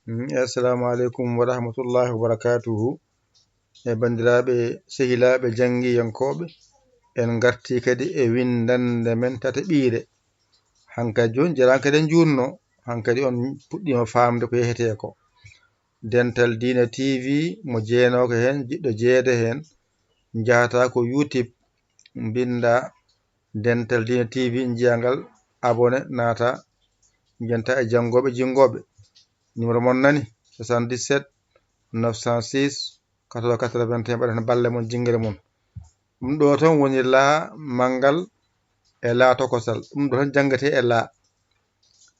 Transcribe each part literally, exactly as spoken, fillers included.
Mm, assalamu aleykum wa rahmatullahi wa barakatuhu. E banndiraaɓe, sehilaaɓe, janngiyankooɓe, en ngartii kadi e winndannde men tataɓiire. Hankadi jooni, jarani kadi en juutno, hankadi on puɗɗiima faamde ko yehetee ko. Dental Diina T V, mo jeenooka heen, jiɗɗo jeyeede heen, njahata ko YouTube, mbinnda Dental Diina T V, njiya ngal, abonné, naata, njenta e janngooɓe, jinngooɓe. Numéro mon nani, soixante-dix-sept neuf cent six quatre-vingts quatre-vingt-un, mbaɗen balle mon, jinngere mon. Ɗum ɗo toon woni laa manngal e laa tokosal. Ɗum ɗo toon janngetee e laa.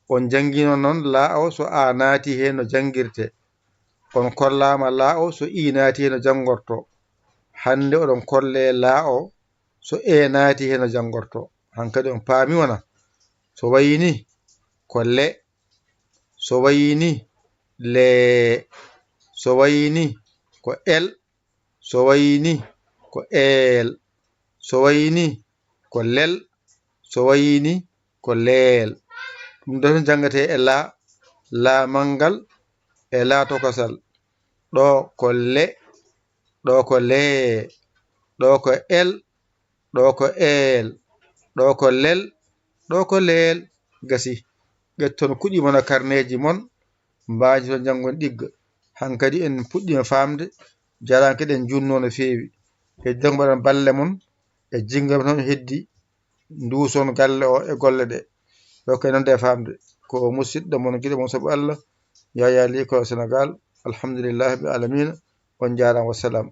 On janngiino noon laa o so a naati heen no janngirtee. On kollaama laa o so i naati heen no janngortoo. Hannde oɗon kollee laa o so e naati heen no janngortoo. Hankadi on paami wona? So wayi ni ko le, so wayi ni lee, so wayi ni ko el, so wayi ni ko eel, so wayi ni ko lel, so wayi ni ko leel. Ɗum ɗo toon janngetee e laa, laa manngal e laa tokosal. Ɗo ko le, ɗo ko lee, ɗo ko el, ɗo ko eel, ɗo ko lel, ɗo ko leel. Gasi. Ƴetton kuɗi mon e karneeji mon, mbaajton janngon ɗigga. Hankadi en puɗɗiima faamde, jarani kadi en juutno no feewi. Heddi tan ko mbaɗon balle mon e jinngere mon heddi, nduuson galle o e golle ɗe. Ɗo kay noon de faamde. Ko musiɗɗo mon, giɗo mon sabu Allah, Yaya Ly ko Sénégal. Alhamdulillahi rabbil alamina. On njaaraama, wassalam.